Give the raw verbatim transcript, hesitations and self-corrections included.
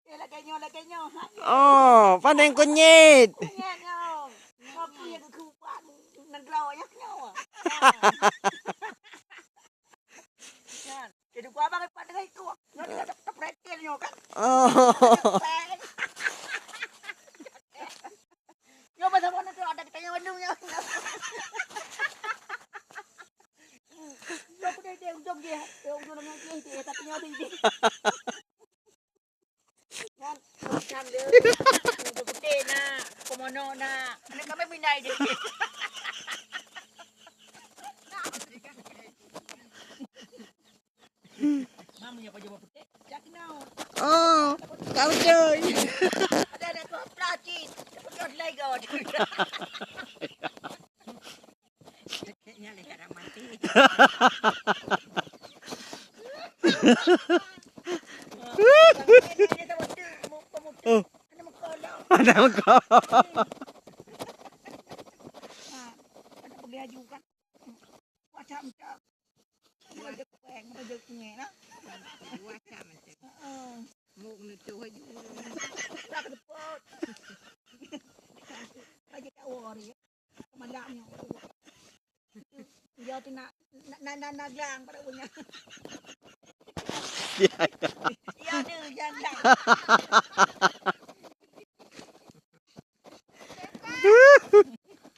Eh, lagèe nyoe, lagèe nyoe. Ha, nyoe. Oh, pandai kunyit. Kunyit nyoe. Ngopi ya keu kupat. Nang glau ya nyoe. Kan. Jadi gua abang pat dengan itu. Nyoe dia tak, tak perhatian nyoe kan. Oh. Nyoe bahasa mana tu ada kita nyoe bandung nyoe. Nyoe pun dia ujung dia. Dia ujung dengan dia, dia tapi nyoe dia. Nyan, nyan dia. Baju putih nak, komono nak. Aneuk kami mindai dia. Mami yang baju putih, jak kenal. Oh, kau betul. Ada aneuk tu plastik. Tapi dia lagi kau. Ceknya leh kadang mati. Oh. Ada muka. Ada pergi aju kan. Macam-macam. Ada kueng, ada kueng lah. Macam-macam. Heeh. Mau kena cowok aju. Tak dapat. Raja tawar ya. Malam ni. Dia tu nak, nak, nak, nak, nak gang pada punya. Ya, ya. Ya, dia gang gang.